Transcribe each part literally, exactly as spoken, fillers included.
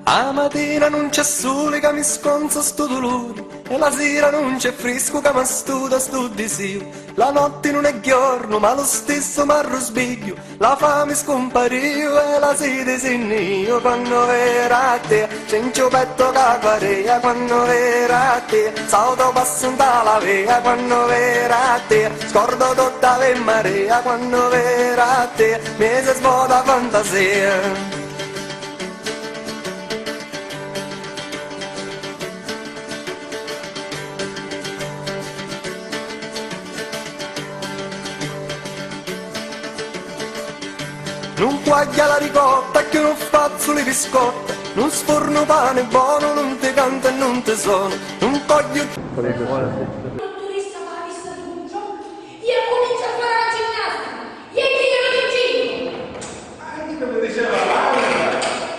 A matina nun c'è suli ca mi sconza stu duluri, e la sira nun c'è friscu ca m'astuta stu disiu. La notti nun è ghiornu, ma lu stissu m'arrusbigghiu. La fami scumparìu e la siti si nni iu. Quannu veru a tia, cenci u pettu ca quarìa. Quannu veru a tia, sautu u passu nta la via. Quannu veru a tia, scordu tutta Ave Maria. Quannu veru a tia, mi si svota a fantasia. Nun quagghia la ricotta, cchiù nun fazzu li biscotti, nun sfurnu pani bonu, nun ti cantu e nun ti sonu, nun cogghiu. Dutturissa, ma avissa di buongiorno, e accumincia a fare la ginnastica, e chi glielo dici io? Ah, chi mi diceva Laura?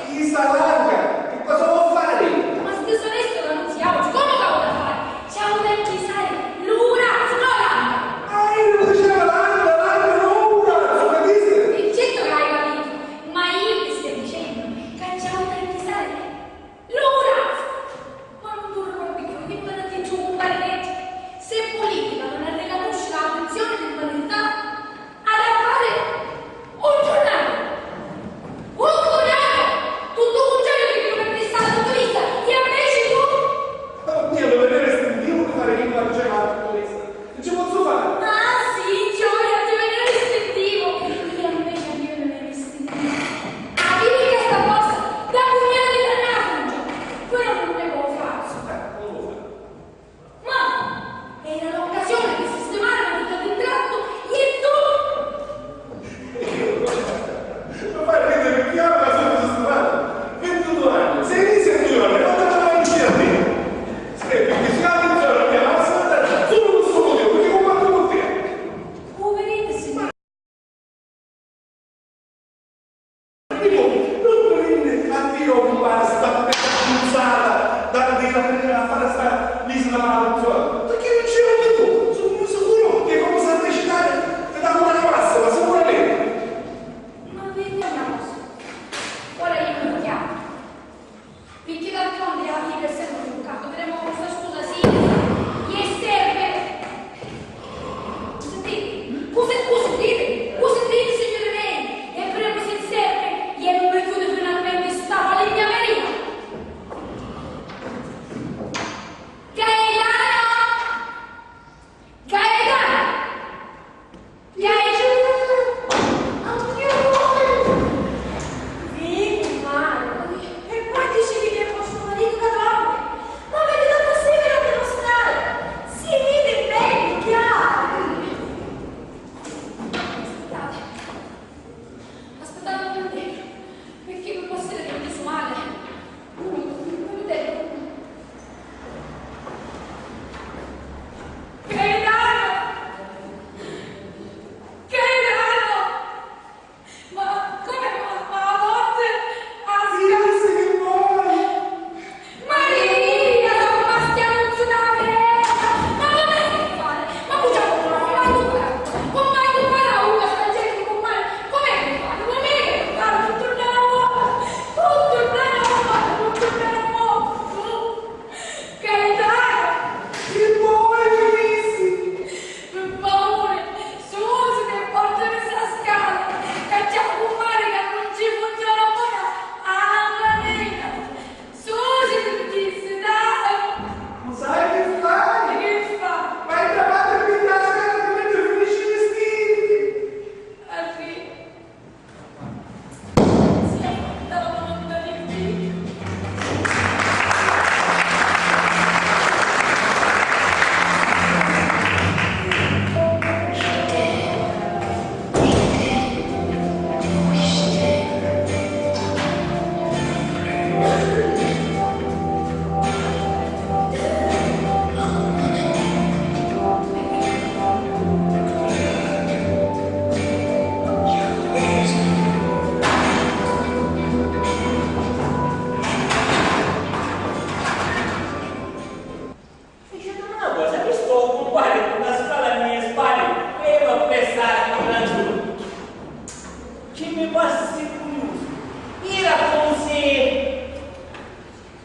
Isa Laura, che cosa vuoi fare? Ma sti sonesti ora non si auge, come che ho da fare? Ci ho da incisare l'urazzu, no l'anda! Ah, io mi diceva l'anda, l'anda, non l'urazzu, capisci? E certo che hai capito, ma io ti sto dicendo che ci ho da incisare l'urazzu! Ma non tu ricordi più che quando ti giù un pareggio, se politica non riconosce la funzione di validità, ha da fare un giornale! Un giornale! Tutto un giorno che tu mi pensavi, tu vista, e invece tu... Oh, Dio, dove deve sentire fare lingua, diceva la dottoressa. Non ci posso fare. Ah, sì, Gioia, ti veniva istintivo. Io invece a Dio non mi istintivo. Ah, vedi che sta cosa, da pugnali per naso, Gioia. Quello non ne può fare. Eh, non lo fa. Ma era l'occasione di sistemare la vita di tratto e tu... Ma fai ridere, chi ha una vita sistemata? Ventuno anni, sei mesi e due anni, non te la vai a te. Stai, perché si la pensione la mia la santa, solo questo motivo, perché combatto con te. Poveretti, signor. Primo, non prende a tiro un basta per la punzata, da, di la, a fare sta misera maledizione. Perché non c'era più tu, sono sicuro che come sa recitare, ti dà una massa, ma sicuramente. Ma vediamo. Ora io mi chiamo. Picchì d'altronde a vita è sempre un peccato, vedemu questa scusa, sì, e serve. Sentite, cu se-, cu sentite? Cu sentite, signori mei? E premu se serve, e non mi chiude finalmente sta falegnameria. Gaetano! Gaetano! Gaetano! Oddio! Vedi, male. E poi dici che posso morire da donna?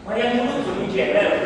Ma Jancunuzzu nun c'è, veru?